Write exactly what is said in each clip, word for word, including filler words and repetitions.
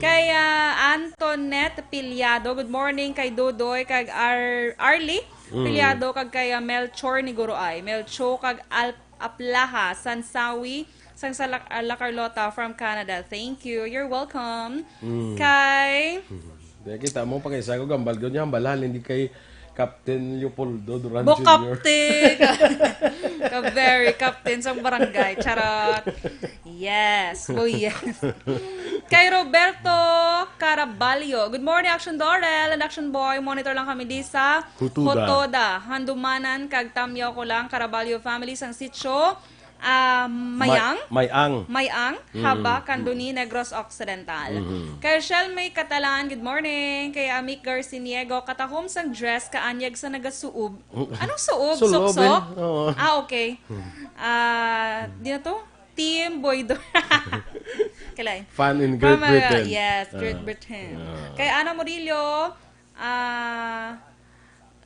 Kay, ah, Antoinette Piliado, good morning kay Dodoy, kag Ar-, Arlie Mm. Piliado, kag kay, ah, Melchor Niguroay. Melchor kag Al-, Aplaha, Sansawi, sang sa La, ah, La Carlota from Canada. Thank you. You're welcome. Mm. Kay Di kita mo pa kay sa ko gambal ko niya, balhal, hindi kay Captain Leopoldo Duran Bo Junior. Captain! Ka very captain sang barangay. Charot. Yes. Oh, yes. Kay Roberto Caraballo. Good morning, Action Dorel and Action Boy. Monitor lang kami di sa Hutuda. Hutuda. Handumanan kag tamyaw ko lang, Caraballo family sang sitio. Ah, Mayang? May-, Mayang. Mayang, Mm. Haba, Candoni, Negros Occidental. Mm-hmm. Kay Shell May Catalan, good morning. Kay Amik Garciniego, katahom sang dress, kaanyag sa nagasuob. Anong suob? Sulob, Sukso? Eh. Oo. Ah, okay. Hmm. Ah, di na to? Team Boy Do-, Kalay. Fan in Great From, uh, Britain. Yes, Great Ah. Britain. Ah. Kay Ana Murillo, ah,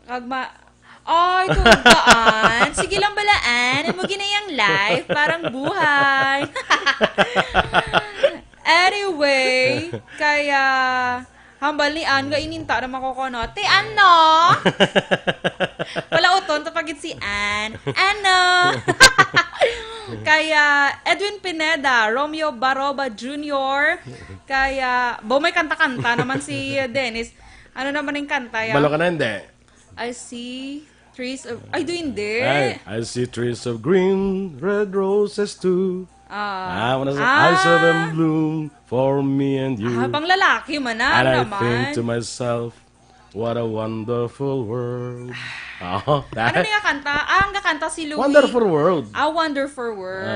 kag ma-, ay, tugaan. Sige lang balaan. Ano mo ginayang life? Parang buhay. Anyway, kaya hambal ni Ann nga ininta na makukuno. Ti ano? Wala uton, tapagit si Ann. Ano? Kaya Edwin Pineda, Romeo Baroba Junior, kaya, bo, may kanta-kanta naman si Dennis. Ano naman yung kanta, ya? Balo ka na, hindi? I see trees of, ay, do, hindi. Ay, I see trees of green, red roses too. Ah. Ah, wala sa, Ah. I saw them bloom for me and you. Ah, pang lalaki man na And I naman. think to myself, what a wonderful world. Oh, Ano nga kanta? Ah, ang kakanta si Louie. Wonderful World. Ah, Wonderful World.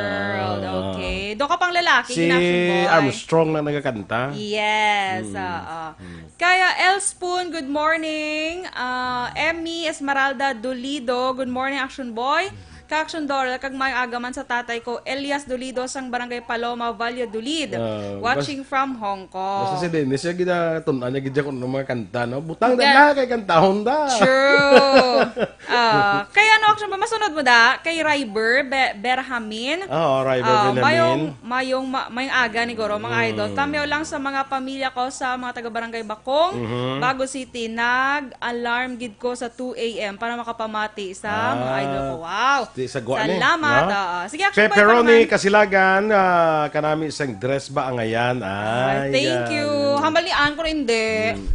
Ah. Okay. Do ka pang lalaki, Si in Action Boy. Armstrong na nagakanta. Yes, Mm. oo. Mm. Kaya El Spoon, good morning. Ah, Emmy Esmeralda Dolido, good morning, Action Boy. Ka Action Doll, kag may aga man sa tatay ko, Elias Dolido, sang Barangay Paloma, Valladolid. Ah, Watching bas-, from Hong Kong. Basta si Dennis, siya ginatun-an niya gid kung ano mga kanta, no? Butang na Ga- na kay kantahon da. True. Ah, kay ano, Action Boy, masunod mo da? Kay Riber Be-, Berhamin. Oo, Riber Ah, Benjamin. mayong, mayong, ma-, mayong aga ni Goro, mga Mm. idol. Tamyaw lang sa mga pamilya ko sa mga taga Barangay Bakong, Mhm. Bago City. Nag-alarm gid ko sa two A M para makapamati sa mga Ah, idol ko. Wow. Di sa gwa ni, Salamat. no? Oo. Sige, Action Boy, Pepperoni, pangman. Kasilagan, ah, kanami sang dress ba angayan? Ay, Ay, thank yan. you. Hambal ni Ann ko rin, hindi. Mm.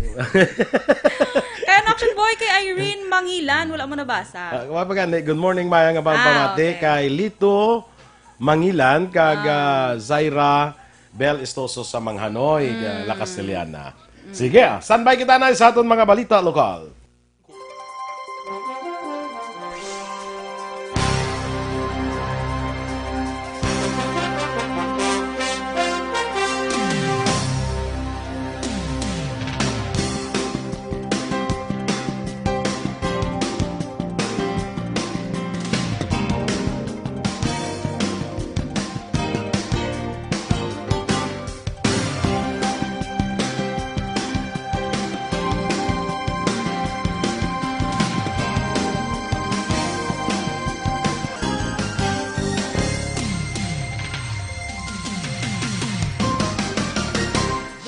Kaya Action Boy kay Irene Mangilan, wala mo nabasa. Ah, wa pa gani. Good morning, maya nga bang Ah, pamati okay. kay Lito Mangilan kag, Ah. ah, Zaira Bel Estoso sa Manghanoy, Mm. ah, La Castellana. Mm. Sige, ah, standby kita na sa aton mga balita lokal.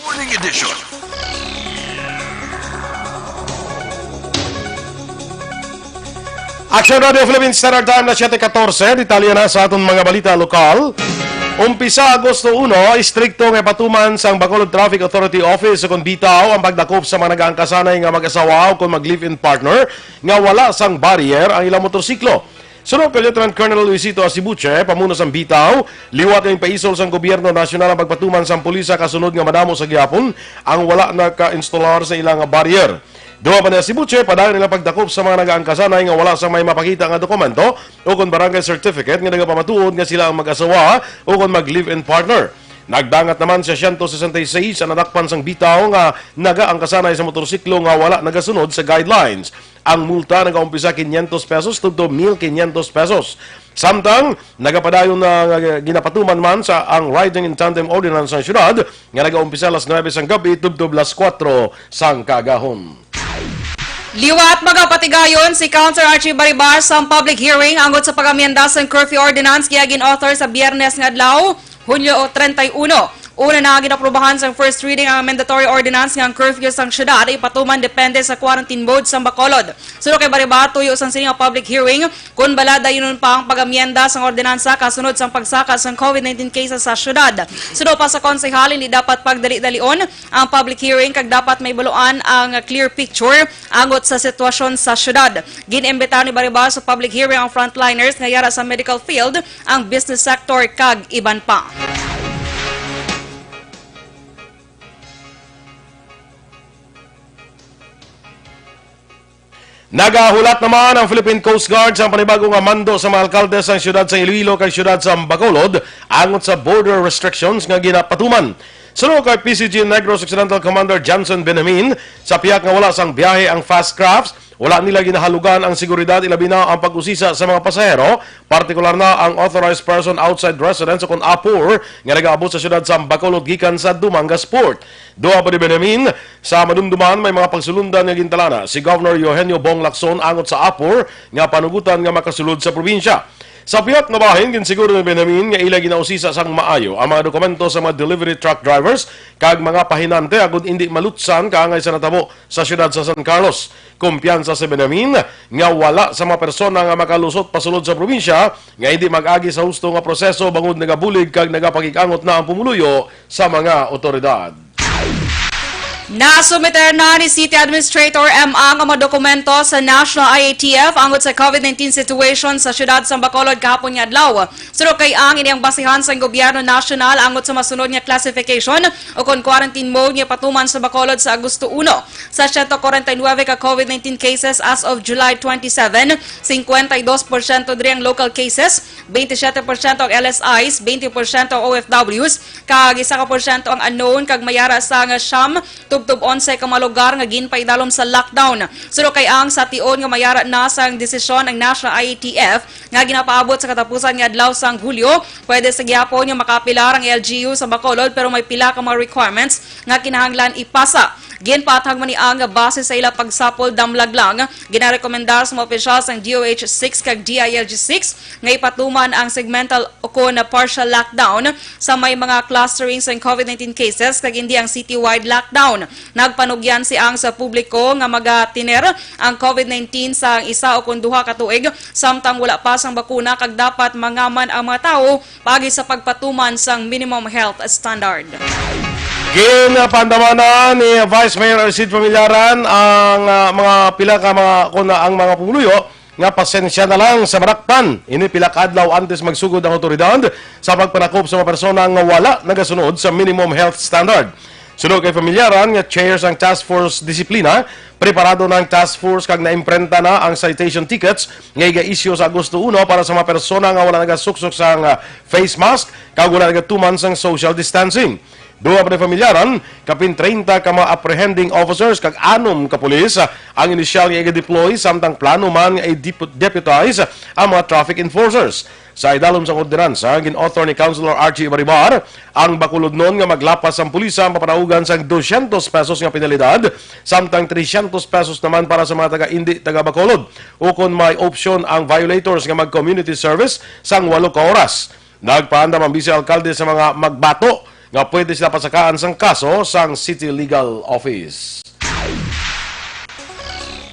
Morning Edition. Action Radio Philippines Standard Time na siyete katorse. Detalye na sa aton mga balita lokal. Umpisa Agosto uno, istrikto nga ipatuman sang Bacolod Traffic Authority Office ukon BTAO ang pagdakop sa mga nagaangkasanay nga mag-asawa ukon mag-live-in partner nga wala sang barrier ang ilang motorsiklo. Suno kay Lieutenant Colonel Luisito Asibuche, pamuno sang BTAO, liwat nga ginpaisol sang gobyerno nasyonal ang pagpatuman sang pulisa kasunod nga madamo sa gihapon ang wala naka-instalar sa ilang barrier. Duha pa ni Asibuche, padayon nila pagdakop sa mga nagaangkasanay nga wala sang may mapakita nga dokumento ukon barangay certificate nga nagapamatuod nga sila ang mag-asawa ukon mag-live-in partner. Nagdangat naman sa siyento sesenta y seis ang nadakpan sang BTAO nga nagaangkasanay sa motorsiklo nga wala nagasunod sa guidelines. Ang multa nagaumpisa kinyentos pesos tubtob mil kinyentos pesos. Samtang nagapadayon na nga ginapatuman man sa ang Riding in Tandem Ordinance sa siyudad nga nagaumpisa alas nuebe sang gab-i tubtob alas kuwatro sang kaagahon. Liwat magapatigayon si Councilor Archie Baribar sa public hearing angod sa pag-amyenda sang curfew ordinance nga gin-author sa Biyernes nga adlaw, Hunyo treinta y uno. Una na ginaprobahan sang first reading ang mandatory ordinance nga ang curfew sang syudad ipatuman depende sa quarantine mode sang Bacolod. Suno kay Baribar, tuyo sang sini nga public hearing, kun bala dayunon pa ang pag-amyenda sang ordinansa kasunod sang pagsaka sang covid nineteen cases sa syudad. Suno pa sa konsehal, hindi dapat pagdali-dalion ang public hearing kag dapat may baluan ang clear picture angot sa sitwasyon sa syudad. Gin-imbita ni Baribar sa public hearing ang frontliners nga yara sa medical field, ang business sector kag iban pa. Nagahulat naman ang Philippine Coast Guard sa panibago nga mando sa mga alkalde sang siyudad sa Iloilo kag siyudad sa Bacolod angot sa border restrictions nga ginapatuman. Suno kay P C G Negros Occidental Commander Johnson Benjamin, sa pihak nga wala sang biyahe ang fast crafts, wala nila ginahalugan ang seguridad, ilabi na ang pag-usisa sa mga pasahero, partikular na ang authorized person outside residence o kon apor nga nagaabot sa siyudad sa Bacolod gikan sa Dumangas Port. Duha pa ni Benjamin, sa madumduman may mga pagsulundan nga gintalana si Governor Eugenio Bong Lacson angot sa apor nga panugutan nga makasulod sa probinsya. Sa pihak nga bahin, ginsiguro ni Benjamin nga ila ginausisa sang maayo ang mga dokumento sa mga delivery truck drivers kag mga pahinante agud indi malutsan kaangay sa natabo sa siyudad sa San Carlos. Kumpiyansa si Benjamin nga wala sa mga persona nga makalusot pasulod sa probinsya nga hindi mag-agi sa husto nga proseso bangod nagabulig kag nagapakig-angot na ang pumuluyo sa mga otoridad. Nasumiter na ni City Administrator M. Ang ang mga dokumento sa National I A T F angot sa covid nineteen situation sa siyudad sa Bacolod kahapon nga adlaw. Suno kay Ang, ini ang basihan sang gobyerno nasyonal angot sa masunod nga classification o kon quarantine mode nga patuman sa Bacolod sa Agosto uno. Sa siyento kwarenta y nuebe ka covid nineteen cases as of July twenty-seven, singkwenta y dos porsyento diri ang local cases, bente siyete porsyento ang L S Is, bente porsyento ang O F Ws, kag isa ka porsyento ang unknown, kag mayara sa nga siyam tubtob onse ka mga lugar nga ginpaidalom sa lockdown. Suno kay Ang, sa tion nga mayara na sang desisyon ang National I A T F nga ginapaabot sa katapusan nga adlaw sang Hulyo, pwede sa gihapon nga makapilar ang L G U sa Bacolod, pero may pila ka mga requirements nga kinahanglan ipasa. Ginpaathag man ni Ang nga base sa ila pagsapol damlag lang, ginarekomendar sa mga opisyal sang D O H six kag D I L G six nga ipatuman ang segmental o kon partial lockdown sa may mga clustering sang covid nineteen cases kag hindi ang citywide lockdown. Nagpanugyan si Ang sa publiko nga magatiner ang covid nineteen sa isa o kon duha ka tuig samtang wala pa sang bakuna kag dapat mangaman ang mga tawo paagi sa pagpatuman sang minimum health standard. Ginpandamanan ni Vice Mayor Arcid Familiaran ang, ah, mga pila ka mga, kun ang mga pumuluyo nga pasensya na lang sa madakpan. Ini pila ka adlaw antes magsugod ang awtoridad sa pagpanakop sa mga persona nga wala nagasunod sa minimum health standard. Suno kay Familiaran nga chair sang Task Force Disiplina, preparado na ang task force kag naimprenta na ang citation tickets nga iga-issue sa Agosto uno para sa mga persona nga wala nagasuksok sang, ah, face mask kag wala nagatuman sang social distancing. Duha pa ni Familiaran, kapin treinta ka mga apprehending officers kag anom ka pulis, ah, ang inisyal nga iga-deploy, samtang plano man nga i-depu-, deputize ang mga traffic enforcers. Sa idalom sang ordinansa, gin-author ni Councilor Archie Ibaribar ang Bacolodnon nga maglapas sang pulisa ang papanaugan sang dosyentos pesos nga penalidad, samtang tresyentos pesos naman para sa mga taga-indi, taga-Bacolod. Ukon may opsyon ang violators nga mag-community service sang walo ka oras. Nagpaandam ang Vice Alkalde sa mga magbato nga pwede sila pasakaan sang kaso sang City Legal Office.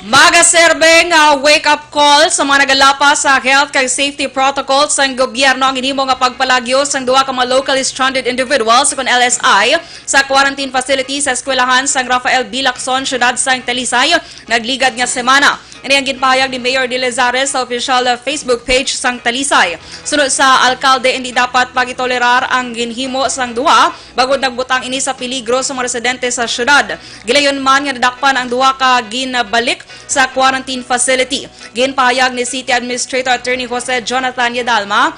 Magaserbe nga wake-up call sa mga nagalapas sa health kag safety protocols sang gobyerno ang ginhimo nga pagpalagyo sang duha ka mga locally stranded individuals, kon L S I, sa quarantine facility sa eskwelahan sang Rafael B. Lacson, siyudad sang Talisay, nagligad nga semana. Ini ang ginpahayag ni Mayor Dee Lizares sa opisyal Facebook page sang Talisay. Suno sa alkalde, hindi dapat pagitolerar ang ginhimo sang duha, bangod nagbutang ini sa peligro sa mga residente sa syudad. Gilayon man nga nadakpan ang duha ka ginbalik sa quarantine facility. Ginpahayag ni City Administrator Attorney Jose Jonathan Yadalma,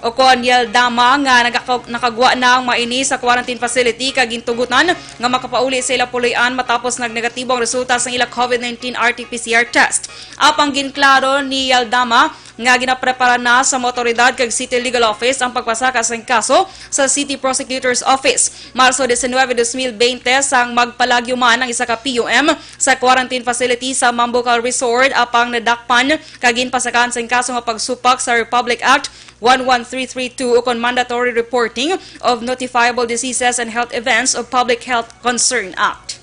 o kon Yeldama, nga nagaka-, nakagwa na ang mga ini sa quarantine facility kag gintugutan nga makapauli sa ila puloy-an matapos nagnegatibo ang resulta sa ila covid nineteen R T P C R test. Apang ginklaro ni Yeldama nga ginaprepara na sa mga awtoridad kag City Legal Office ang pagpasaka sang kaso sa City Prosecutor's Office. Marso diecinuebe, dos mil veinte, sang magpalagyo man ang isa ka P U M sa quarantine facility sa Mambucal Resort, apang nadakpan kag ginpasakaan sang kaso nga pagsupak sa Republic Act one one three three two ukon Mandatory Reporting of Notifiable Diseases and Health Events of Public Health Concern Act.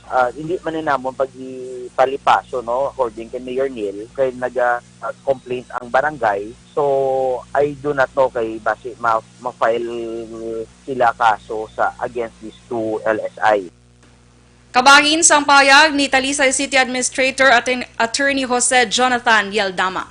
Ah, hindi man ni namon pagipalipaso, no, according kay Mayor Neil, kay naga-complaint ang barangay. So, I do not know kay basi ma- ma-file sila kaso sa against these two L S I. Kabahin sang pahayag ni Talisay City Administrator Attorn- Attorney Jose Jonathan Yaldama.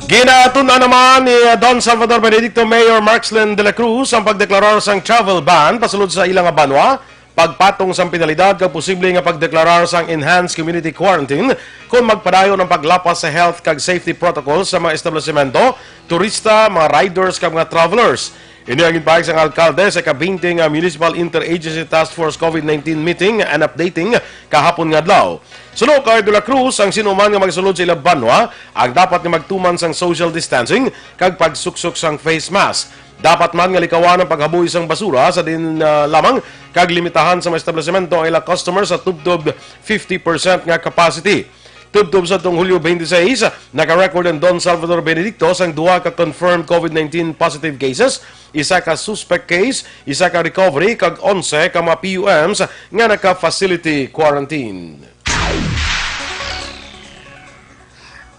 Ginatun-an naman ni Don Salvador Benedicto Mayor Markslin de la Cruz ang pagdeklarar sang travel ban pasulod sa ila nga banwa, pagpatong sang penalidad kag posible nga pagdeklarar sang enhanced community quarantine kon magpadayon ang paglapas sa health kag safety protocols sa mga establisimento, turista, mga riders kag mga travelers. Ini ang ginpahayag sang alkalde sa ika-twenty nga Municipal Interagency Task Force COVID nineteen meeting and updating kahapon nga adlaw. Suno kay De La Cruz, ang sino man nga magsulod sa ila banwa ang dapat nga magtuman sang social distancing kag pagsuksok sang face mask. Dapat man nga likawan ang paghaboy sang basura sa din ah, lamang kag limitahan sa mga establisimento ang ila customers sa tubtob fifty percent nga capacity. Tubtob sa tong Hulyo twenty-six, naka-record ang Don Salvador Benedicto sang duha ka confirmed COVID nineteen positive cases, isa ka suspect case, isa ka recovery, kag onse ka mga P U Ms nga naka-facility quarantine.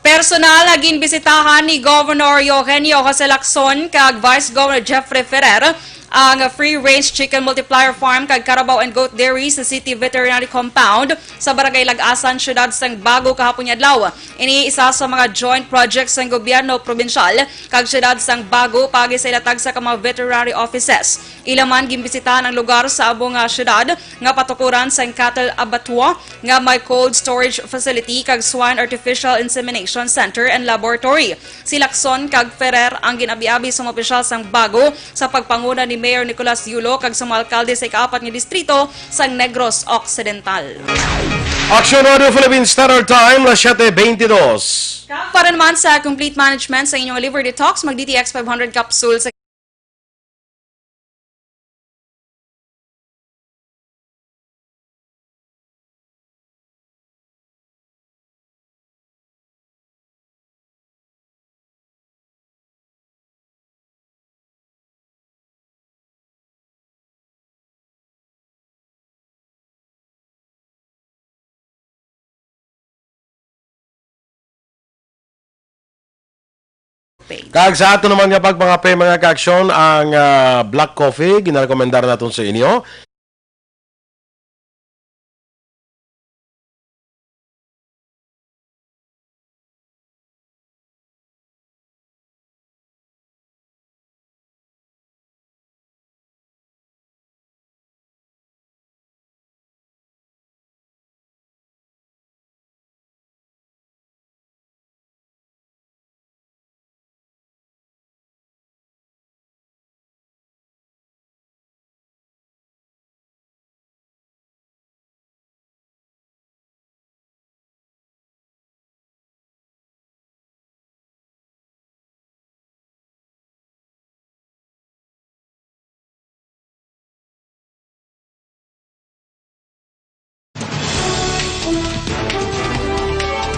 Personal nga ginbisitahan ni Governor Eugenio Jose Lacson kag Vice Governor Jeffrey Ferrer ang free-range chicken multiplier farm kag Carabao and Goat Dairy sa City Veterinary Compound sa Barangay Lag-asan, Siyudad sang Bago kahapon nga adlaw. Ini isa sa mga joint projects sang gobyerno probinsyal kag siyudad sang Bago paagi sa ilatag sa ka mga veterinary offices. Ila man ginbisitahan ang lugar sa amo nga siyudad nga patukuran sang cattle abattoir nga may cold storage facility kag swine artificial insemination center and laboratory. Si Lacson kag Ferrer ang gin-abi-abi sa mga opisyal sang Bago sa pagpanguna ni Mayor Nicolas Yulo kag sa mga alkalde sa ikaapat nga distrito sang Negros Occidental. Action Radio Philippines Standard Time, las siete veintidós. Kag para naman sa complete management sa inyong liver detox, mag D T X five hundred capsule sa page. Kag sa ato naman nga pagpangape, mga kaaksyon, ang ah, black coffee ginarekomendar naton sa inyo.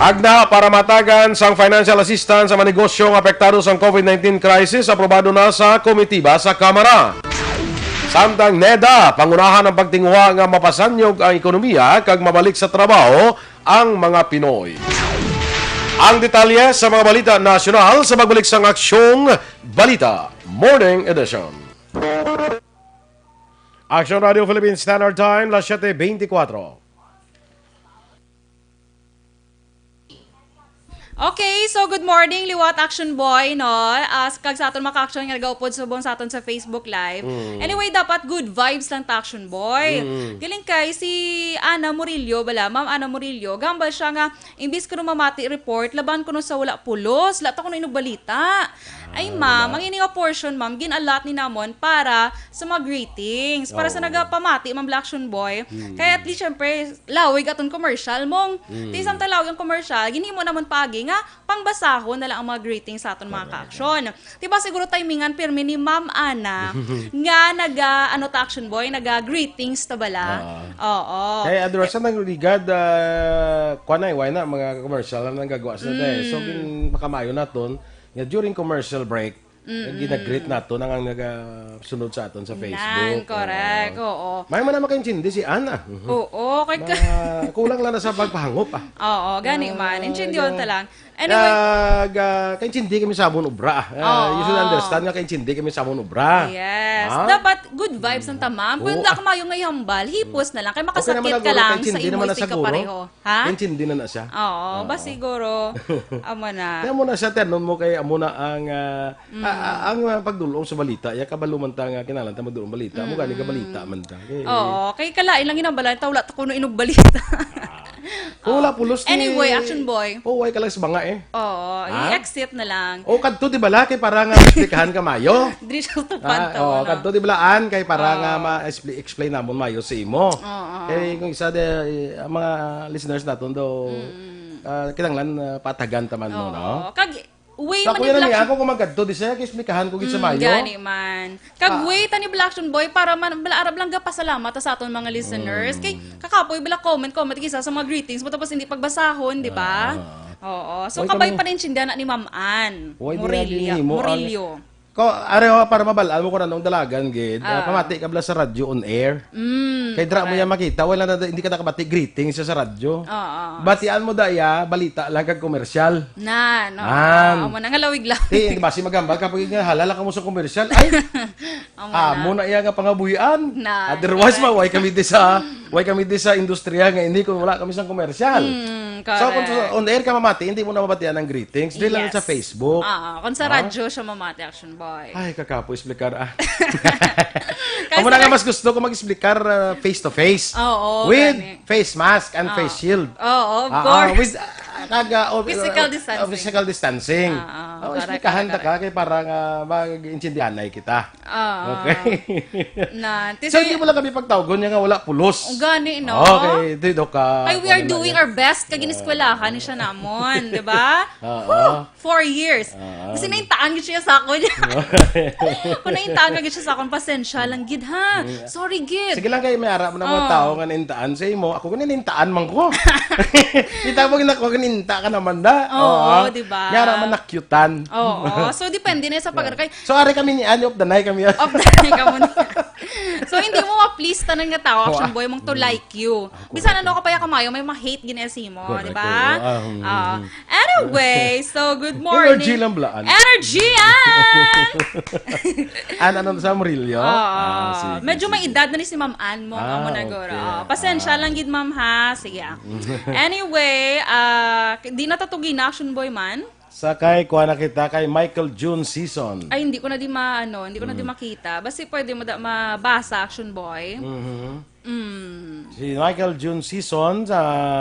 Agda para matagan sang financial assistance ang mga negosyo nga apektado sang COVID nineteen crisis, aprobado na sa komitiba sa Kamara. Samtang NEDA, pangunahan ang pagtinguha nga mapasanyog ang ekonomiya kag mabalik sa trabaho ang mga Pinoy. Ang detalye sa mga balita nasyonal sa pagbalik sang Aksyong Balita Morning Edition. Action Radio Philippines Standard Time, las siete veinticuatro. Okay, so good morning, liwat Action Boy, no? As kag sa aton mga ka-action nga nagaupod subong sa aton sa Facebook Live. Anyway, dapat good vibes lang ta, Action Boy. Galing kay si Ana Murillo, bala, Ma'am Ana Murillo, gambal siya nga, imbis kuno mamati report, laban kuno sa wala pulos, la ta kuno inugbalita. Ay, ma'am, ang ini nga portion, ma'am, gin-allot ni namon para sa mga greetings, para sa Oo. nagapamati, ma'am, Black Action Boy. Mm. Kaya at least, syempre, lawig aton commercial, mong Mm. ti samtang lawig ang commercial, ginhimo namon pagi nga pangbasahon na lang ang mga greetings sa aton mga Correct. ka-action. Diba siguro timingan pirmi ni Ma'am Ana nga naga, ano ta, Action Boy, naga greetings ta bala. Ah. Oo. Kay Adora, sa nagligad, ah, kuwan na, why na, mga commercial na nagagawa sa day. So, Mm. gin-, makamayo naton, nga during commercial break, Mm-mm. gina-greet naton ang, ang nagasunod sa aton sa Nan, Facebook. correct, Oo. oo. May man na makaintindi si Ana. Mhm. Oo, kay ka- Ma-, kulang lang na sa pagpahangop, ah. Oo, gani Ah, man. Intindi yeah. ta lang. Anyway. Ah, ga-, kaintindi kami sa amon obra, ah. Ah, you should Oo. understand nga kaintindi kami sa amon obra. Yes. Ha? Dapat good vibes ang tamam. Kung Oo. wala ka mayo nga ihambal, hipos na lang. Kay Okay naman makasakit na, ka guro, lang sa kaintindi imo naman na sa guro. kapareho. Ha? Kaintindi na na siya. Oo, ba Oo. siguro, amo na. Kaya mo na siya, ternon mo kay amo na ang, ah, Mm. ah, ah, ang, ah, pagdulong sa balita. Ya kabalo man ta nga kinahanglan ta magdulong balita. Amo gani ka Mm. balita man ta. Kay Oo, kay kalain lang ginambala, ta wala ta kuno inog balita. Ah. Kung wala Oo. pulos ni Anyway, Action Boy. Oh, why ka lang sa banga eh? Oo, Ha? i-exit na lang. O, kadto di bala kay para nga explikahan ka mayo. Diri siya sa Ah, tupad to, oo, no? kadto di bala an kay para nga Oo. ma-expli-, explain namon mayo sa imo. Oo. Kay kung isa de, eh, ang mga listeners naton do, Mm. ah, kinahanglan, ah, patagan ta man mo, Oo. no? Kag way So, man kuya ni na niya, Black ako kung magkadto di siya, kay explikahan ko gid sa Mm, mayo. gani man. Kag Ah. way ta ni Black Action Boy para man, bala, arab lang gapasalamat ta sa aton mga listeners. Mm. Kay kakapoy bala comment, comment kisa sa mga greetings mo tapos hindi pagbasahon, di ba? Ah. Oo. So, Why kabay kami pa rin sinda na ni Ma'am Ann Why di Murillo. lagi nimo ang Murillo. Ko, are, oh, para mabal-an mo ko na nung dalagan, gid. Ah, Ah. pamati ka bala sa radyo on air. Mm, Kay dra mo correct. yan makita, wala na, hindi ka nakabati, greetings siya sa radyo. Oo. Batian mo da iya, balita lang kag komersyal. Na, no. An. Amo na nga lawig-lawig. Ti, basi magambal ka pag nga halala ka mo sa komersyal. Ay, Amo amo na. na iya nga pangabuhian. Na, Otherwise, correct. ma, way kami di sa, way kami di sa industriya nga ini kung wala kami sa komersyal. Mm, So, kung correct. sa on air ka mamati, hindi mo na mabatian ang greetings. Di lang Yes. sa Facebook. Ah, kung sa Ha? radyo siya mamati, Action Boy. Ay, kakapo, explicar, ah. Kasi Amo na nga, nag- mas gusto ko mag-explicar, ah, face to face. Oo, With gani. face mask and Ah. face shield. Oo, of Ah, ah, course. with, ah, kag, ah, oh, Physical ah, distancing. physical distancing. Ah, ah, Oh, correct, explikahan ta correct, ka kay para nga mag-intindihanay kita. Ah. Okay. Na, So, hindi mo lang kami pagtawgon niya nga wala pulos. Ang gani, no? Okay, di do ka. Ay, we are Ano na doing yan? our best kag iniskwelahan ni siya namon, di ba? Oo. Whew! Four years. Ah. Kasi naintaan gid siya sa akon. Kung naintaan ka gid siya sa akon, pasensya lang gid, ha? Mm. Sorry gid. Sige lang kay may ara mo na mga Ah. tao nga naintaan sa imo. Ako gani naintaan man ko. Kita mo gina ko, nainta ka naman na. Oo, Oo. di ba? May ara man nakyutan. Oo. So, depende na sa pag-, Yeah. kay So, ari kami ni Annie of the Night kami. Of the Night ka muna. So, hindi mo ma-please tanan nga tao, Wa- Action Boy, mong to Mm. like you. Ah, Bisan correct. ano ka pa ya kamayo, may ma-hate gid na sa imo, Correct, di ba? oo. Ah, mm, Ah, mm. Anyway, so good Energy morning. lang blaan. Energy, ah! An, ano sa Murillo? Oo. Ah, sige, Medyo may sige. edad na ni si Ma'am Ann mo, Ah, amo na guro. okay. Ah, pasensya Ah. lang gid, ma'am, ha? Sige, ah. Anyway, ah, di na ta to gina-, Action Boy man. Sa kay, kuha na kita kay Michael June Season. Ay, hindi ko na di ma-, ano, hindi ko na di Mm. makita. Basta pwede mo da-, mabasa, Action Boy. Mhm. Mm. Si Michael June Season sa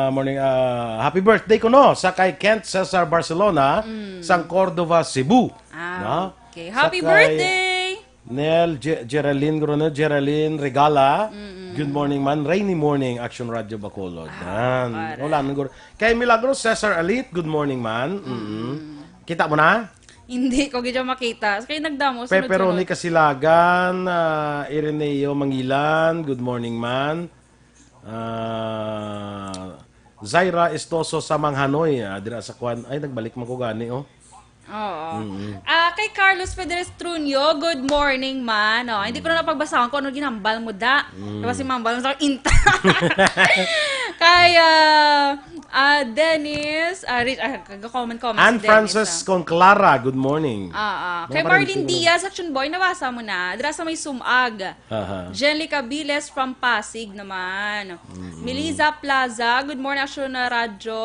morning, ah, happy birthday ko, no, sa kay Kent Cesar Barcelona, Mm. sang Cordova, Cebu. Ah, No? okay. Sa Happy kay birthday! Nel, Ge-, Geraldine, Guro Nel, Geraldine Regala. Mm-mm. Good morning, man. Rainy morning, Action Radio Bacolod. Ah, Yan. Para. Wala nang guro. Kay Milagros Cesar Alit, good morning, man. Mm-mm. Mm. Kita mo na? Hindi ko gid siya makita. Kay nagdamo, Pepe sunod-sunod. Ronnie Kasilagan, ah, Ireneo Mangilan, good morning, man. Ah, Zaira Estoso sa Manghanoy, ah, dira sa kwan. Ay, nagbalik man ko gani, oh. Oo. Mm-mm. Ah, kay Carlos Federes Trunio, good morning, man. Oh, hindi ko na napagbasahon kung ano ginhambal mo, da. Mm. Tapos si Mambal mo sa inta. Kay, ah, ah, Dennis, ah, Rich, ah, kag-comment, comment Ann si Dennis, Frances ah. Conclara, good morning. Ah, ah. Kay Mama Marlene Rinto, Diaz, Action Boy, nabasa mo na. Dira sa may sumag. Aha. Jenly Cabiles from Pasig naman. Mm. Melissa Plaza, good morning, Action na Radyo,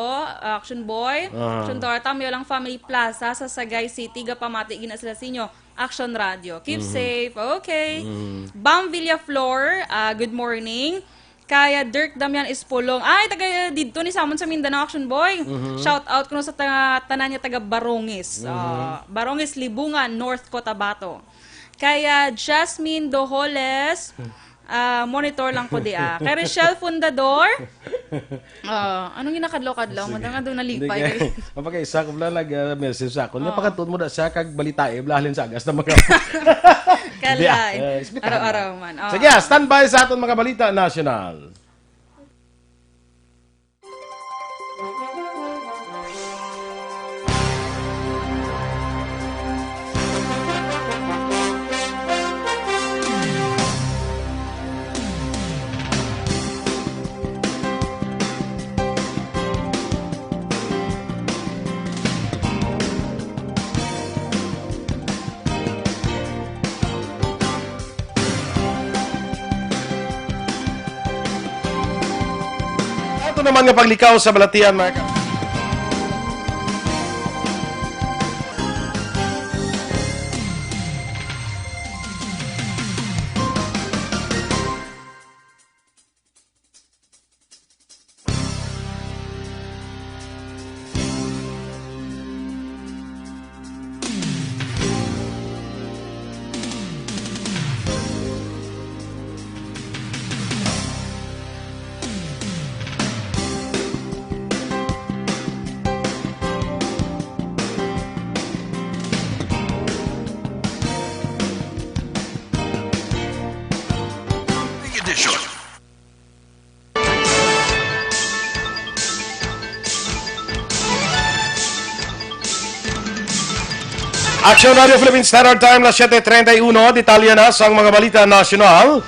Action Boy. Aha. Action Dora, Tamyo lang Family Plaza sa Sagay City, gapamati gina sila sa inyo. Action Radio. Keep Mhm. safe. Okay. Mhm. Bam Villaflor, ah, good morning. Kaya Dirk Damian Espolong. Ay, taga didto ni samon sa Mindanao, Action Boy. Mhm. Shout out kuno sa ta-, tanan niya taga Baronges. Mhm. Ah, Baronges, Libungan, North Cotabato. Kaya Jasmine Doholes, ah, monitor lang ko di, ah. Kay Rochelle Fundador, ah, anong ginakadlaw-kadlaw? Sige. Madang nga doon Hindi nalipay. kay, mapakaisa ko lang nag, ah, message sa akon. Oo. Napakatuon mo na siya kag balita, eh, blahalin sa agas na mga Hindi, ah. Kalay. Eh, explicahan Araw-araw lang. man. Oo. Sige, ah, standby sa aton mga balita nasyonal. Ato naman nga paglikaw sa balatian, mga ka- Edition. Action Radio Philippine Standard Time, las siete treinta y uno. Detalye na sang mga balita nasyonal.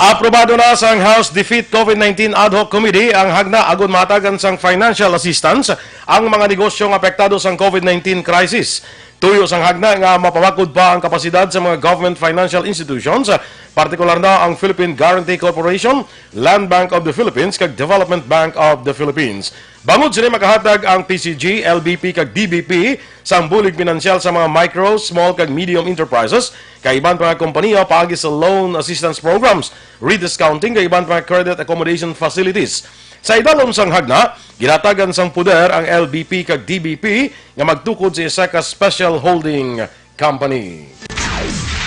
Aprobado na sang House Defeat COVID nineteen Ad Hoc Committee ang hagna agud mahatagan sang financial assistance ang mga negosyo nga apektado sang COVID nineteen crisis. Tuyo sang hagna nga mapabakod pa ang kapasidad sa mga government financial institutions, partikular na ang Philippine Guarantee Corporation, Land Bank of the Philippines, kag Development Bank of the Philippines. Bangod sini makahatag ang P C G, L B P, kag D B P sang bulig pinansyal sa mga micro, small, kag medium enterprises, kag iban pa nga kompanya paagi sa loan assistance programs, rediscounting, kag iban pa nga credit accommodation facilities. Sa idalom sang hagna, ginatagan sang poder ang L B P kag D B P nga magtukod sa isa ka special holding company.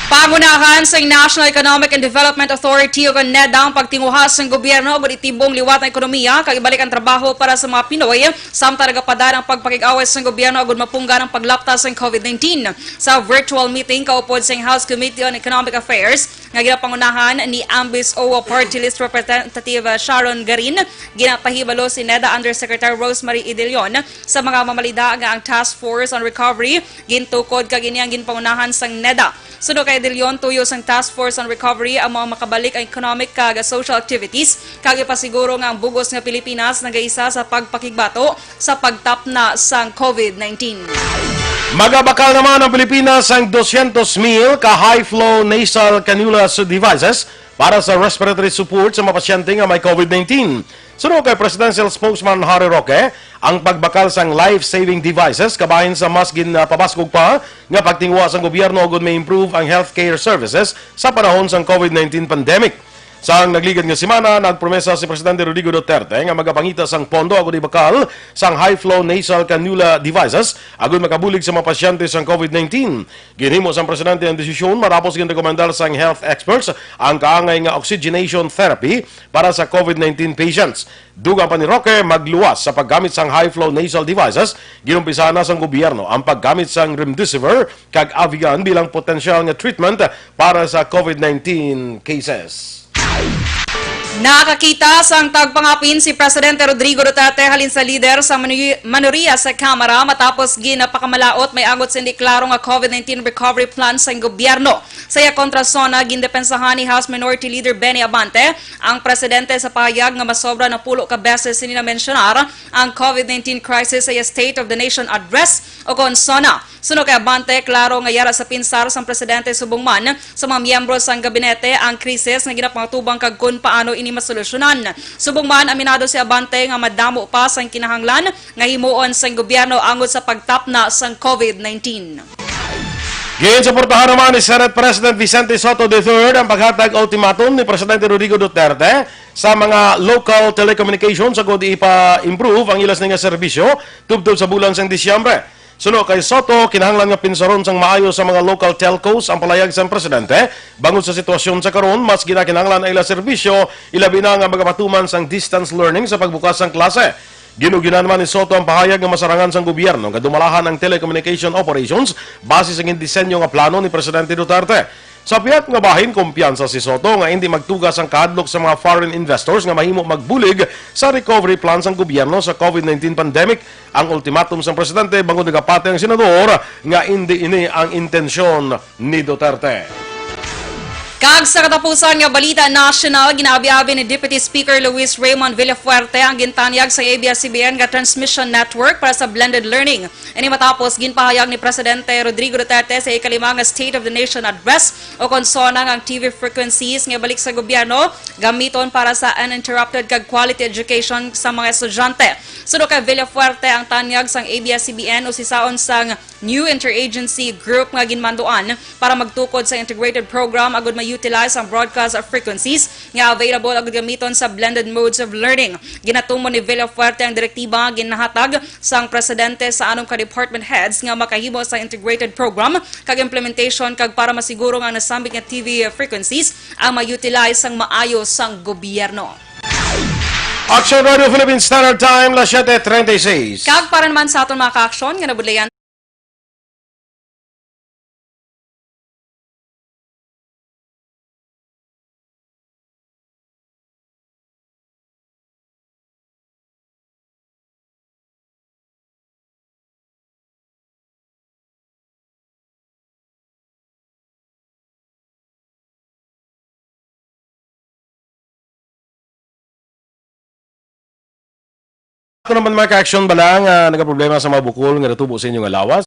Pangunahan sang National Economic and Development Authority o NEDA ang pagtinguha sang gobyerno agud itibong liwat ang ekonomiya kag ibalik ang trabaho para sa mga Pinoy samtang nagapadala ang pagpakig-away sang gobyerno agud mapunggan ang paglapta sang COVID nineteen. Sa virtual meeting kaupod sang House Committee on Economic Affairs nga ginapangunahan ni Ambis O Party List Representative Sharon Garin, ginapahibalo si NEDA Undersecretary Rosemary Idilion sa mga mamalida nga ang Task Force on Recovery gintukod kag ini ang ginpangunahan sang NEDA. Suno kay Idilion, tuyo sang Task Force on Recovery ang mga makabalik ang economic kag social activities kag ipasiguro nga ang bug-os nga Pilipinas nagaisa sa pagpakigbato sa pagtapna sang COVID nineteen. Magabakal naman ang Pilipinas sang dosyentos mil ka high-flow nasal cannula devices para sa respiratory support sa mga pasyente nga may COVID nineteen. Suno kay Presidential Spokesman Harry Roque, ang pagbakal sang life-saving devices kabahin sa mas ginpabaskog pa nga pagtinguha sang gobyerno agud ma-improve ang healthcare services sa panahon sang COVID nineteen pandemic. Sang nagligad nga semana, nagpromesa si Presidente Rodrigo Duterte nga magapangita sang pondo agud ibakal sang high-flow nasal cannula devices agud makabulig sa mga pasyente sang COVID nineteen. Ginhimo sang presidente ang desisyon matapos ginrekomendar sang health experts ang kaangay nga oxygenation therapy para sa COVID nineteen patients. Dugang pa ni Roque, magluwas sa paggamit sang high-flow nasal devices, ginumpisahan na sang gobyerno ang paggamit sang remdesivir kag Avigan bilang potensyal nga treatment para sa COVID nineteen cases. Nakakita sang tagpangapin si Presidente Rodrigo Duterte halin sa lider sa manu-, manuriya sa Kamara matapos ginapakamalaot may angot sa hindi klaro nga COVID nineteen recovery plan sang gobyerno. Sa iya kontra, ginadepensahan ni House Minority Leader Benny Abante ang presidente sa pahayag nga masobra na pulo ka beses sini na-mensyonar ang COVID nineteen crisis sa iya State of the Nation Address o kon SONA. Suno kay Abante, klaro nga yara sa pinsar sang presidente subong man sa mga miyembro sang gabinete ang krisis nga ginapangatubang kag kon paano ini masolusyonan. Subong man, aminado si Abante nga madamo pa sang kinahanglan nga himuon sang gobyerno angot sa pagtapna sang COVID nineteen. Ginsuportahan naman ni Senate President Vicente Sotto the third ang paghatag ultimatum ni Presidente Rodrigo Duterte sa mga local telecommunications agud ipa-improve ang ila sini nga serbisyo tubtob sa bulan sang Disyembre. Suno kay Sotto, kinahanglan nga pinsaron sang maayo sa mga local telcos ang palayag sang presidente bangod sa sitwasyon sa karon, mas ginakinahanglan ang ila serbisyo, ilabi na nga magapatuman sang distance learning sa pagbukas sang klase. Ginuginan man ni Sotto ang pahayag nga masarangan sang gobyerno nga dumalahan ang telecommunication operations base sa gindisenyo nga plano ni Presidente Duterte. Sa pihak nga bahin, kumpiyansa si Sotto nga indi magtuga sang kahadlok sa mga foreign investors nga mahimo magbulig sa recovery plan sang gobyerno sa covid nineteen pandemic ang ultimatum sang presidente, bangod nagapati ang senador nga indi ini ang intensyon ni Duterte. Kag sa katapusan nga balita nasyonal, ginaabi-abi ni Deputy Speaker Luis Raymond Villafuerte ang gintanyag sa A B S C B N nga transmission network para sa blended learning. Ini matapos ginpahayag ni Presidente Rodrigo Duterte sa ikalima nga State of the Nation Address ukon sona nga ang T V frequencies nga balik sa gobyerno gamiton para sa uninterrupted kag quality education sa mga estudyante. Suno kay Villafuerte, ang tanyag sang A B S C B N usisaon sang new interagency group nga ginmanduan para magtukod sa integrated program agud ma-utilize ang broadcast frequencies nga available agud gamiton sa blended modes of learning. Ginatumon ni Villafuerte ang direktiba nga ginahatag sang presidente sa anom ka department heads nga makahimo sa integrated program kag implementation kag para masiguro nga ang nasambit nga T V frequencies ang ma-utilize sang maayo sang gobyerno. Action Radio Philippine Standard Time, las siete treinta y seis. Kag para naman sa aton mga ka-aksyon nga nabudlayan, Ako naman, mga ka-action, bala nga nagaproblema sa mga bukol nga natubo sa inyo nga lawas.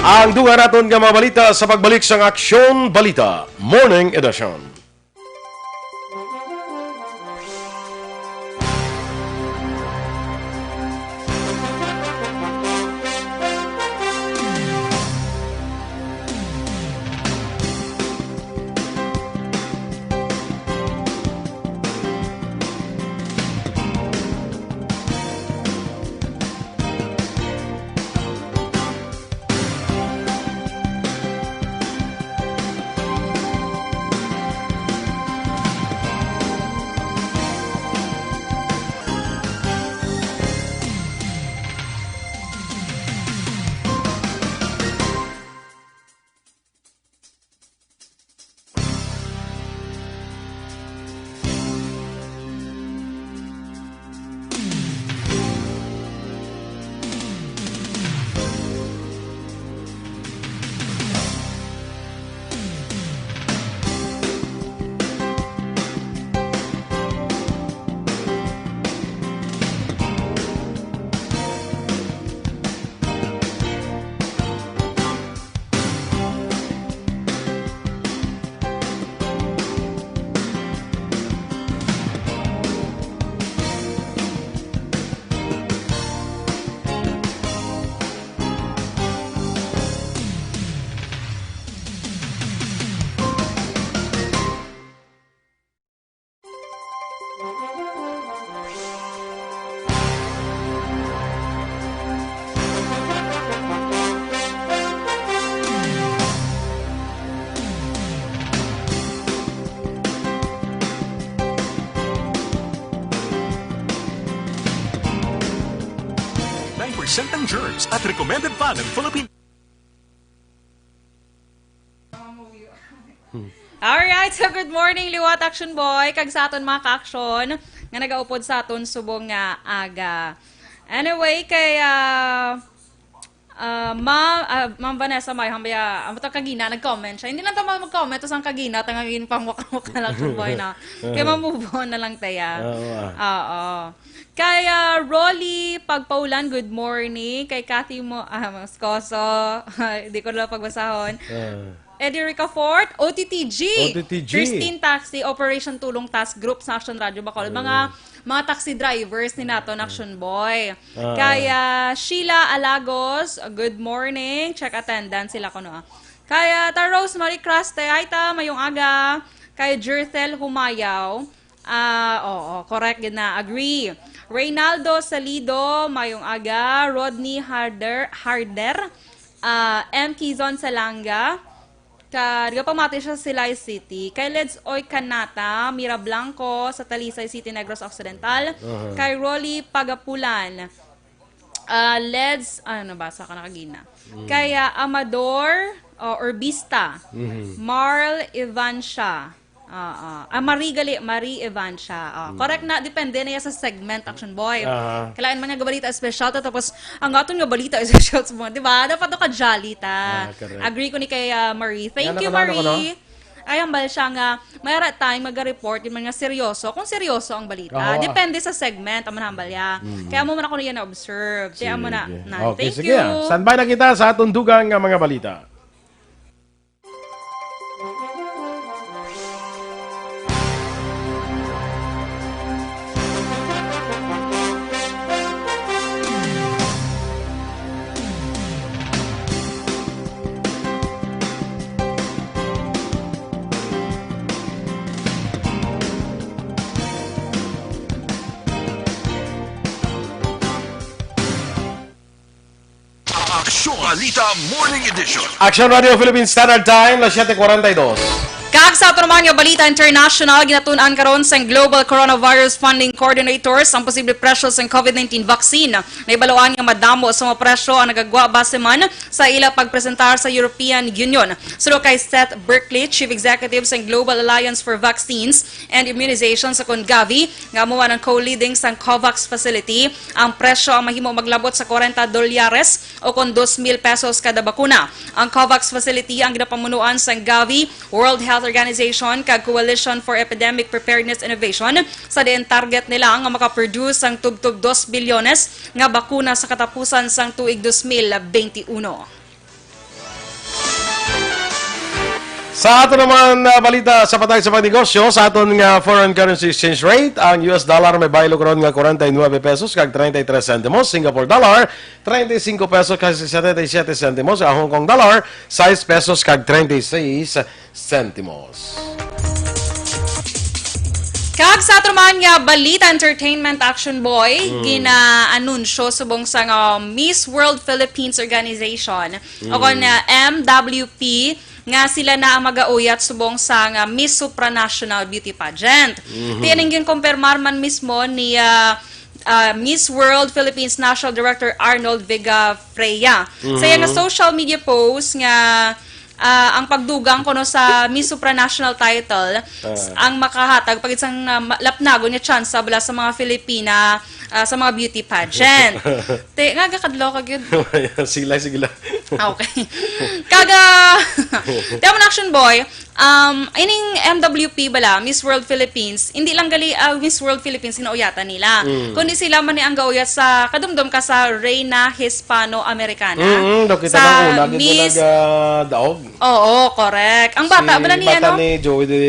Ang dugang naton nga mga balita sa pagbalik sang Aksyon Balita Morning Edition. Sentang germs at recommended pa ng Philippine Alright, so good morning, liwat Action Boy, kag sa aton mga ka-action nga nagaupod sa aton subong nga aga. Anyway, kay ah, ah, Ma, ah, Ma'am Vanessa May, hambaya, amo to kagina, nag-comment siya. Hindi lang ta mag-comment, tapos ang kagina, tangawin pang waka-waka lang, Action Boy, na. Kaya ma-move on na lang tayo. Oo, ah. Oo. Kay ah, Rolly Pagpaulan, good morning. Kay Kathy Mo, ah, Moscoso, di ko na lang pagbasahon. Ah. Eddie Ricafort, O T T G. O T T G. Christine Taxi, Operation Tulong Task Group sa Action Radio Bacol. Mga mga taxi drivers ni naton Action Boy. Ah. Kay ah, Sheila Alagos, good morning. Check attendance sila kuno, ah. Kay ah, ta Rosemary Craste, ay ta, mayong aga. Kay Jerthel Humayaw, ah, oo, correct gid na. Agree. Reynaldo Salido, mayong aga. Rodney Harder, Harder, ah, M Kizon Salanga, ka, nagapamati siya sa Silay City. Kay Leds Oy Kanata, Mira Blanco, sa Talisay City, Negros Occidental. Aha. Kay Rolly Pagapulan, ah, Leds, ano, nabasa ko na kagina. Mm. Kay ah, Amador, o Urbista, Mhm. Marl Evancia. Ah, ah. Ah, Marie gali, Marie Evancia. Ah, Mm. correct na, depende na yan sa segment, Action Boy. Aha. Kailangan man nga gabalita special, ta-, tapos ang aton nga balita special sa mga, di ba? Dapat to ka-jolly ta. Ah, correct. Agree ko ni kay ah, Marie. Thank Yan you, ako na, ano ko, no? Marie. Ay, hambal siya nga, may ara time, mag-report yung mga seryoso. Kung seryoso ang balita, Oo. depende sa segment, amo na hambal ya. Mm. Kaya mo man ako na yan na-observe. Kaya mo na, Sige. na. Okay, Thank sige. you. Standby na kita sa atong dugang nga mga balita. Aksyon Balita Morning Edition. Action Radio Philippine Standard Time, las siete cuarenta y dos. Kag sa ato naman nga balita international, ginatun-an karon sang Global Coronavirus Funding Coordinators ang posible presyo sang COVID nineteen vaccine. Naibaluan nga madamo sa mga presyo ang nagagwa base man sa ila pagpresentar sa European Union. Suno kay Seth Berkley, Chief Executive sang Global Alliance for Vaccines and Immunization sa kon Gavi, nga amo man ang co-leading sang COVAX facility, ang presyo ang mahimo maglabot sa kwarenta dolyares o kon dos mil pesos kada bakuna. Ang COVAX facility ang ginapamunuan sang Gavi, World Health Organization, kag Coalition for Epidemic Preparedness Innovation, sa diin target nila nga makaproduce sang tubtob dos bilyones nga bakuna sa katapusan sang tuig dos mil benti uno. Sa ato naman, ah, balita sa patay sa pagnegosyo, sa aton nga foreign currency exchange rate, ang U S dollar may baylo karon nga kwarenta y nuebe pesos kag treinta y tres sentimos, Singapore dollar, treinta y cinco pesos kag setenta y siete sentimos, ang Hong Kong dollar, sais pesos kag treinta y seis sentimos. Kag sa ato man nga balita, entertainment, Action Boy, Mm. gina-anunsyo subong sa nga Miss World Philippines Organization, o kon, Mm. uh, M W P, nga sila na ang magauyat subong sa nga Miss Supranational Beauty Pageant. Mhm. Ti ining ginkumpirmar man mismo ni, ah, ah, Miss World Philippines National Director Arnold Vega Freya. Sa iya nga Mhm. social media post nga, ah, ang pagdugang kuno sa Miss Supranational title, Ah. s-, ang makahatag pa gid sang, ah, ma-, lapnagon nga tsansa bala sa mga Filipina, ah, sa mga beauty pageant. Te, nga gakadlaw ka gyud. Sige lang, sige lang. Okay. Kaga, te, amo na, Action Boy, um, ining M W P bala, Miss World Philippines, hindi lang gali, ah, Miss World Philippines ginauyatan nila. Mm. Kundi sila man ni ang gauyat sa, kadumdom ka sa Reina Hispano-Americana. Mm, daw kita Sa nang una, gid mo Miss nag, ah, daog. Oo, correct. Ang bata Si bala ni, bata ano? ni Joey de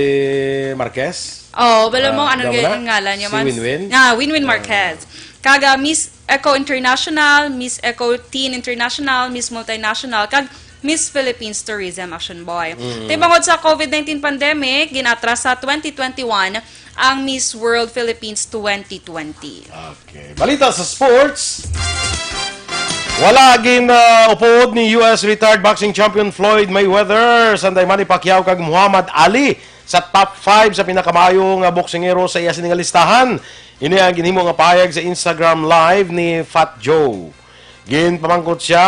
Marquez? Oh, bala mo, Ah, ano daw gay na? ang ngalan niya Si man? Winwin? Ah, Winwin Ah. Marquez. Kaga Miss Eco International, Miss Eco Teen International, Miss Multinational, kag Miss Philippines Tourism, Action Boy. Mm. Tibangod sa COVID nineteen pandemic, ginatras sa twenty twenty-one ang Miss World Philippines twenty twenty. Okay. Balita sa sports. Wala gin, ah, upod ni U S retired boxing champion Floyd Mayweather, sanday Manny Pacquiao kag Muhammad Ali sa top five sa pinakamayo nga boksingero sa iya sini nga listahan. Ini ang ginhimo nga pahayag sa Instagram Live ni Fat Joe. Ginpamangkot siya,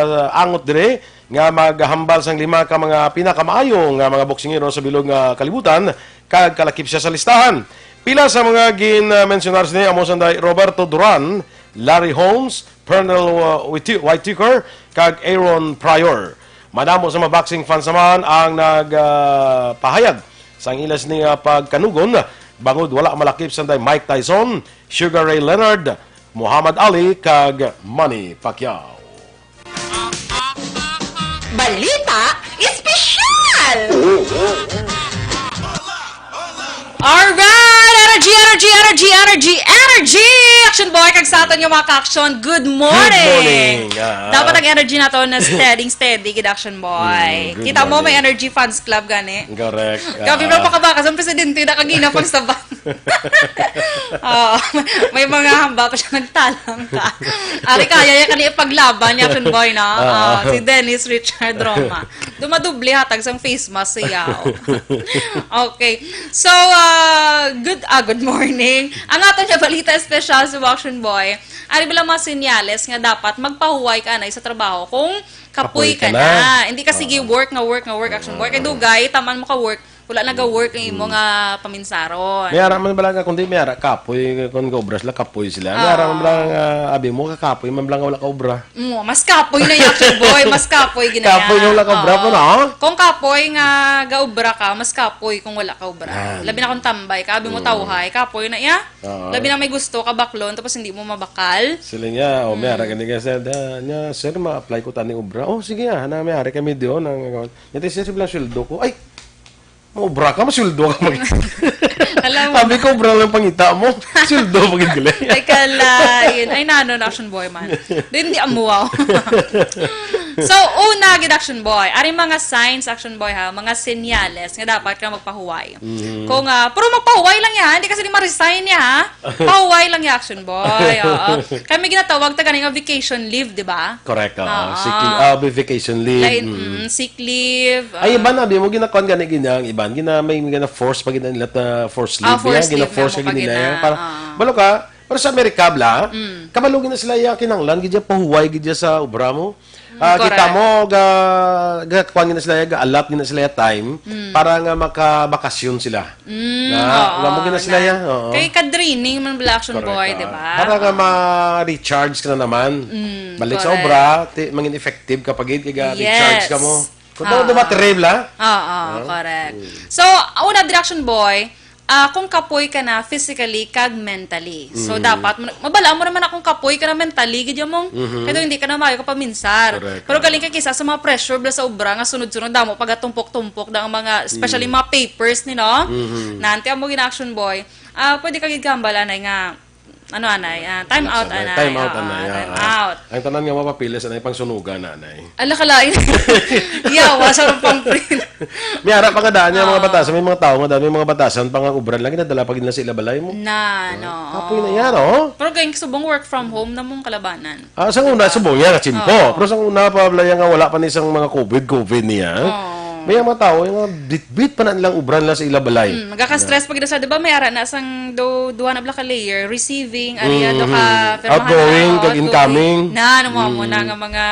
ah, angot diri nga maghambal sang lima ka mga pinakamaayo nga mga boksingero sa bilog nga kalibutan, kag kalakip siya sa listahan. Pila sa mga gin-, ah, mensionar sini amo sanday Roberto Duran, Larry Holmes, Pernell, ah, Whiti-, Whitaker, kag Aaron Pryor. Madamo sa mga boxing fans naman ang nag, ah, pahayag sang ila sini nga pagkanugon, bangod wala malakip sanday Mike Tyson, Sugar Ray Leonard, Muhammad Ali, kag Manny Pacquiao. Balita Espesyal! Alright! Energy, energy, energy, energy, energy! Action Boy, kag sa aton nga mga ka-action, good morning! Good morning! Ah. Dapat ang energy nato na steady, steady, gid, Action Boy. Mm, good Kita mo, may morning. Energy Fans Club gani. Correct. Grabe, Ah. pero pakabakas ang presidente na kagina pang sa Oo. May mga hamba pa siya, nagtalang ka. Ari, kaya niya kani ipaglaban niya, Action Boy, no? Ah. Ah, si Dennis Richard Roma. Dumadubli hatag sang face mask siya. Okay. So, ah, good, ah, good morning. Ang aton nga balita espesyal sa Action Boy, ari bala mga senyales nga dapat magpahuway ka na sa trabaho kung kapoy Kapoy ka ka na. na. Hindi ka sige Oo. work nga work nga work, Action Boy. Kay dugay, taman mo ka work, wala naga-work ang imo Mm. nga paminsaron. May ara man bala nga, kundi may ara kapoy, kung gaobra sila, kapoy sila. May ara man Ah. bala nga, abi mo, kakapoy man bala nga wala ka obra. Mm, mas kapoy na yung Action Boy, mas kapoy gina Kapoy nga wala ka obra po, Oo. no? Kung kapoy nga gaobra ka, mas kapoy kung wala ka obra. Yan. Labi na kung tambay ka, abi mo Mm. tawhay, kapoy na iya. Oo. Labi na may gusto ka baklon, tapos hindi mo mabakal. Sila niya, o, may Mm. ara gani ka, sir, da, niya, "Sir, ma-apply ko tani obra." "Oh, sige, ah, na may ara kami diyon." Ang, ang, "Ito, sir, sila sweldo ko." "Ay, maobra ka, masweldo ka." Mag- Alam mo Sabi ko, "Obra lang pangita mo. Sweldo, pagid gali." Ay, kalain. Ay, nano na, Action Boy man. Di, hindi amuaw. So, una, gid, Action Boy. Ari mga signs, Action Boy, ha? Mga senyales nga dapat ka magpahuway. Mhm. Kung, ah, pero magpahuway lang yan, ha? Hindi kasi di ma-resign niya, ha? Pahuway lang yan, Action Boy. Oo. Kami ginatawag ta gani nga vacation leave, di ba? Correct, oo. Oo. Sick leave, ah, vacation leave. Lain, Mm. mm, sick leave, Ay, ah, iban na, di mo ginakuan gani gina, ang iban, gina, may gina-force pa gina nila ta force Ah, leave, force yan, leave gina-force na ka mo pa gina gina, yan. Para, ah. balo ka, pero sa Amerika, bla, Mm. kabalo gina sila ya kinanglan, gid ya pahuway, gid ya sa obra mo. Mm, Ah, kita correct. mo, ga, ga, kuan gina sila ya, ga-allot gina sila ya time Mm. para nga makabakasyon sila. Mm, Na, oo, nga mo gina sila na. ya, oo. Kay ka-draining man bala, Action Correct, Boy, ah. di ba? Para nga Oo. ma-recharge ka na naman. Mm, Balik sa correct. obra, ti, mangin effective ka pa gid, kay ga-recharge Yes. ka mo. Kung Ah. daw dumatere, bla? Oo, Ah. correct. Mm. So, una, Action Boy, ah, kung kapoy ka na physically kag mentally. So, Mm. dapat, ma-, mabala mo naman na kung kapoy ka na mentally, gid yung mong, Mhm. kaya hindi ka na maayo ka paminsar. Correct, Pero ah. galing ka kisa sa mga pressure, bla sa obra, nga sunod-sunod, damo pagatumpok-tumpok na ang mga, especially Mm. mga papers, ni, no? Mhm. Nanti ang mo gina-, Action Boy, ah, pwede ka gid gambal, anay, nga, ano, anay, ah, time Relax, out, anay. anay. Time out, Oo, anay, time ah. out. Ang tanan nga mapapilis, anay, pang sunugan, anay. Ala, kalain. Yawa, sa pang print. May ara pa nga daan niya, mga Oo. batasan, may mga tao nga daan, may mga batasan, pang-obra lang, ginadala pa gid nila sa ila balay mo. Na, Ah, no. kapoy na yan, oh. Pero gayong subong work from home na mong kalabanan. Ah, sang una, subong niya, katsimpo. Oo. Pero sang una pa, bala, nga wala pa ni sang mga covid, covid niya. Oo. May mga tao, yung mga bitbit pa na nilang obra nila sa ila balay. Mm, magkaka-stress pag sa, di ba, may ara na sang do, duha na bala ka layer, receiving, area do ka, Mm-hmm. pirmahan Outgoing, na, kag outgoing. incoming. Na, ano mo, mo na Mm. nga mga,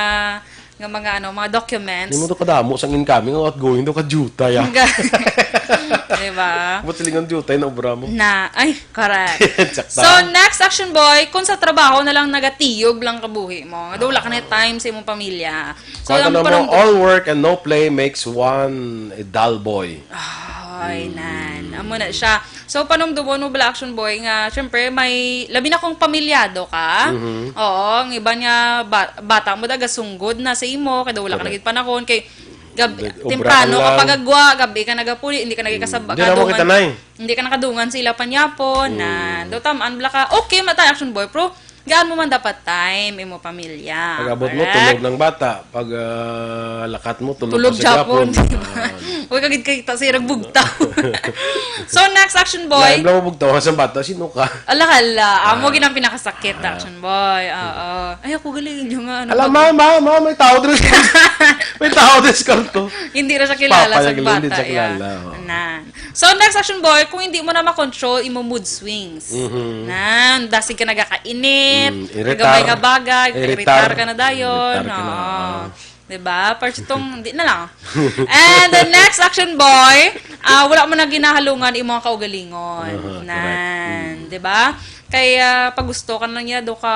nga mga, ano, mga documents. Di mo to kadamo sang incoming, ang outgoing do ka jutay, ah. Di ba? Ba't silingan jutay na obra mo? Na, ay, correct. Sakta. So, next, Action Boy, kung sa trabaho na lang nagatiyog lang kabuhi mo, nga wala ka na time sa imong pamilya. So, Kung ang ano mo, parang all work and no play makes one a dull boy. Ay, Mm. nan. Amo na siya. So, panumdumon mo bala, Action Boy, nga, syempre, may, labi na kung pamilyado ka. Mhm. Oo, ang iban nga ba-, bata mo, daga sunggod na sa imo, kada wala ka Correct. naging panahon, kay gab-, Nag-obra temprano ka ka lang. pagagwa, gabi ka nagapuli, hindi ka naging Mm. kasab-, Hindi na mo kadungan. kita, Nay. Hindi ka nakadungan sa ila panyapon, Mm. na, do, tamaan bala ka, okay, mata, Action Boy, pero gaan mo man dapat time, imo pamilya. Pag-abot mo, Correct? tulog ng bata. Pag, ah, lakat mo, tulog Tulog pa sa japon, gapon. di ba? Ah. Uy, kagid kay ta sa irang bugtaw. So, next, Action Boy. Lain lang mo bugtaw sa bata, sino ka? Ala, ala. Amo Ah. gid ang pinakasakit, Ah. Action Boy. Oo. Ay, ako galing yung nga, ano, Ala, pag- ma, ma, ma, may tao dito. May tao diskarto. Hindi ra siya kilala Papa sa yung hindi bata, siya yeah. kilala, oh. Nan. So, next action, boy, kung hindi mo na makontrol imo mood swings. Mhm. Nan, dasig ka nagakainit, Mm, iritar. kagamay nga bagay, Iritar. iritar ka na dayon. Iritar ka na, Oo. oo. Diba? Parang itong, di na lang. And the next action, boy, ah, wala mo na ginahalungan imo mga kaugalingon. Aha, Nan, correct. Mm. diba? Kay ah, pag gusto ka na niya, do ka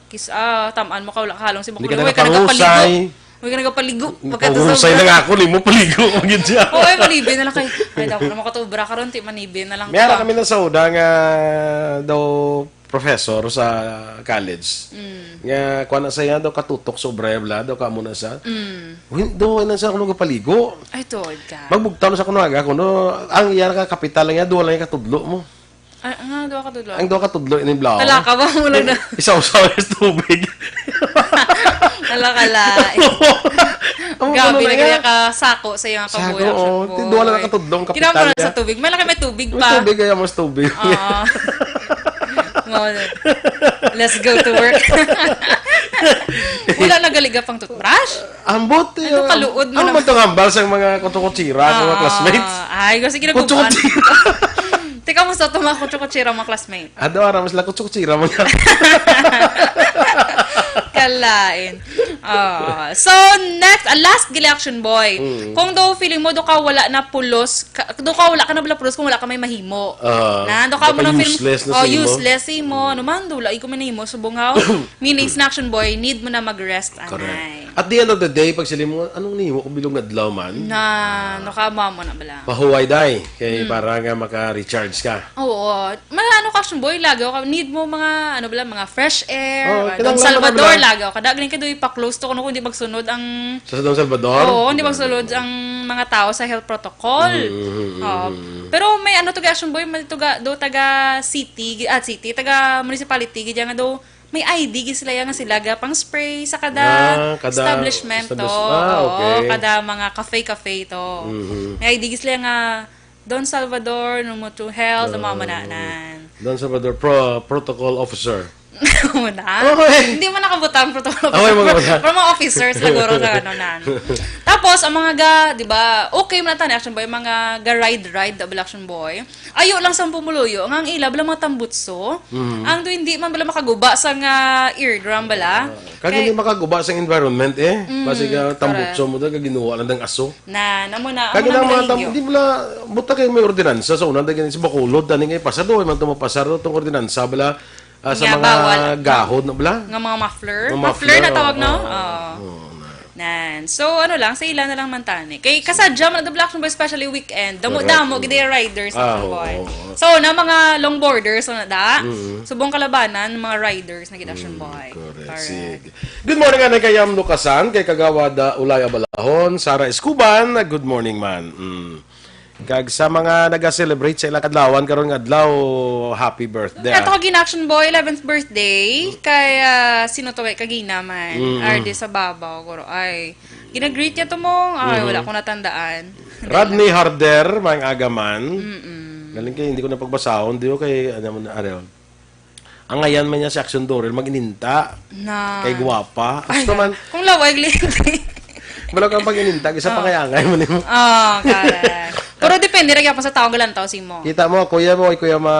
kis ah, tamaan mo ka, wala ka halong si Hindi ka Bacolod, way ka nagapahusay. nagapaligo. Way ka nagapaligo. Pagkatapos Pahusay sa lang ako, di mo paligo. Ang gid siya. Oo, ay, manibi na lang kay. Ay, daw ko na makatubra karon, ti manibi na lang May ara ka. kami na sa uda nga daw professor sa college. Mm. Nga kuan na siya daw katutok sa obra bla daw kamo na sa. Mm. Win do na sa kuno kapaligo. Ay, tuod ka. Magbugtaw na sa kuno aga kuno ang iya ka kapital niya duha lang yung katudlo mo. Ah, nga, duha ka tudlo. Ang duha ka tudlo ini bla. Talaka ba mo lang na? Isa usaw sa tubig. Talaka la. Ang Gabi kuno na na kaya nga. ka sako sa iyong Sako, kabuhi, oh. Ti, duha lang nakatudlo ang Kinamo kapital na niya. sa tubig. May laki may tubig May pa. tubig kaya mas tubig. Oo. Mo, let's go to work. Wala na galiga pang toothbrush? Ambot Ano, eh. kaluod mo Ano naman. man tong hambal sa mga kutsikutsira, sa mga Ah, classmates? Ay, kasi ginaguban. Kutsikutsira. Teka mo sa itong mga kutsikutsira, mga classmate. Ado, ara, mas lang kutsikutsira mo na. Kalain. Oh. So, next, ah, last gili action, boy. Mm. Kung daw feeling mo, do ka wala na pulos, ka, do ka wala ka na bala pulos kung wala ka may mahimo. Ah, Na, do ka do mo ka na film, useless na oh, sa imo. useless sa imo. Ano man, do, wala ko may nahimo, subong nga. Meaning, sa action, boy, need mo na mag-rest, Correct. anay. At the end of the day, pag sila mo, anong nimo kung bilog nga adlaw man? Na, nakama mo na bala. Pahuway, day. Kay Hmm. para nga maka-recharge ka. Oo. Mga ano ka, boy, lagaw ka. Need mo mga, ano bala, mga fresh air. Oo, mga Don kinahanglan mo Salvador, bala. lagaw ka. Dagling ka doon, pa-close to, kung hindi magsunod ang Sa Don Salvador? Oo, hindi magsunod ang mga tao sa health protocol. Mm, mm, mm, Oo. mm. Pero may ano to, action boy, may tuga, do taga city, gi- ah, city, taga municipality, gid nga do, may I D gid sila nga sila ga pang spray sa kada Ah, kada establishment to. establish- ah, Oo, okay. kada mga cafe-cafe to. Mhm. May I D gid sila nga Don Salvador, no mo to health, no mga mananan. Don Salvador, pro, protocol officer. Muna? Oo, eh. Hindi man nakabutang protocol Okay, officer. mga butang. Pero mga officers, siguro, sa ano nan. Tapos, ang mga ga, di ba, okay man tani, action boy, mga ga-ride-ride, double action boy. Ayo lang sa pumuluyo, nga ang ila, bala mga tambutso. Mhm. Ang do hindi man bala makaguba sa nga eardrum bala. Kag Kay hindi makaguba sa environment eh. Mm, Basi ka correct. tambutso mo daw, kag ginuwa lang ng aso. Na, namo na, Kag amo na ang mga tam, nalingyo. di bala, buta kayo may ordinansa sa una, daghan si Bacolod, tani nga ipasar, do, man to mapasar, do, tong ordinansa, bala, ah, sa Nga mga bawal. gahod, na bala. Nga mga muffler? Mga Muffler muffler, na tawag, oo, no? oo, Oo. oo, na. Nan. So, ano lang, sa ila na lang man tani. Kay kasadya man, double action boy, especially weekend. Damo-damo, Correct. gid yung riders, Ah, action oo, boy. oo. So, na mga long borders, so na da. Mm. Subong kalabanan, mga riders na gid, action Mm, boy. correct. Correct. Sige. Good morning, anay kay Yam Lukasan, kay Kagawad, ah, Ulay Abalahon, Sara Escuban, good morning man. Mm. Kag sa mga naga-celebrate sa ilang kadlawan karon nga adlaw, happy birthday, Ato ah. kagina action boy, eleventh birthday. Kay, ah, sino to, eh, kagina man. Mm. Arde sa babaw, guro. Ay, ginagreet niya to mo. Ay, Mhm. wala ko natandaan. Rodney Harder, maayong aga man. Mm-mm. Galing kay, hindi ko na pagbasahon. Di ko kay, ano man, Ariel. Ang ayan man niya si Action Dorel, mag-ininta. Na. Kay guwapa. Ay, Gusto man. kung laway, lindi. Wala kang pag-ininta, isa Oh. pangayangay mo nimo. Oh, correct. Pero depende ra gyapon sa taong galantaw si mo. Kita mo, kuya mo, kuya ma,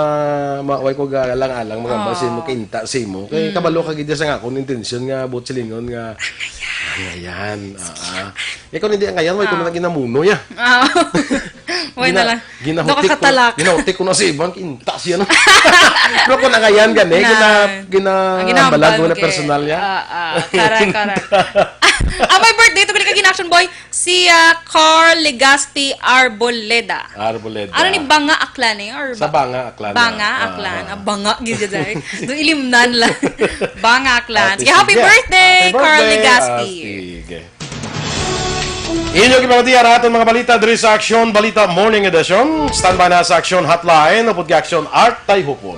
ma way ko galang-alang, mga Oh. ba, si mo, kinta si mo. Kay Mm. kabalo ka gid sa nga akong intensyon nga, buot silingon nga, ang ayan. Ah, ah. Kay kung hindi ang ayan, way ko Ah. na ginamuno ya. Ah. Way na Gina-, lang. ginahutik Doon ka ko, katalak. ginahutik ko na sa ibang kinta siya, no? Pero kung ang ayan gani, Na. gina-, gina-, Ang ginahambal balag mo mo na kay personal niya. Ah, ah. Correct, correct. Ah, may birthday to, balik ka gina-action boy. Si, ah, Carl Legaspi Arboleda. Arboleda. Ano ni, Banga Aklan eh? Or Sa ba-, Banga Aklan, Banga ah. Aklan. Ah. Ah, Banga, gid siya, dahil. Doon ilimnan lang. Banga Aklan. Sige, Happy sige. birthday, Happy Carl birthday, Legaspi. Astig. Inyo gipamatiya ra aton mga balita diri sa Aksyon Balita Morning Edition. Standby na sa Aksyon Hotline, upod kay Aksyon Art Tayhupon.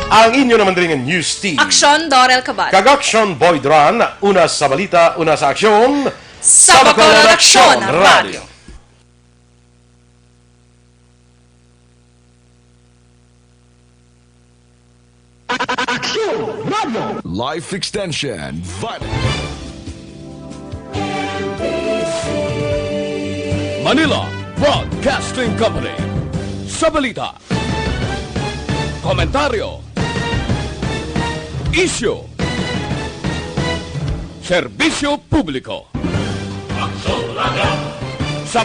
Ang inyo naman diri nga news team. Aksyon, Dorel Cabal. Kag Aksyon Boy Duran, una sa balita, una sa aksyon. Sa Bacolod Aksyon Radio. Aksyon Radio. Life Extension, Vitamin. Manila Broadcasting Company. Sa balita, komentaryo, isyu, serbisyo publiko.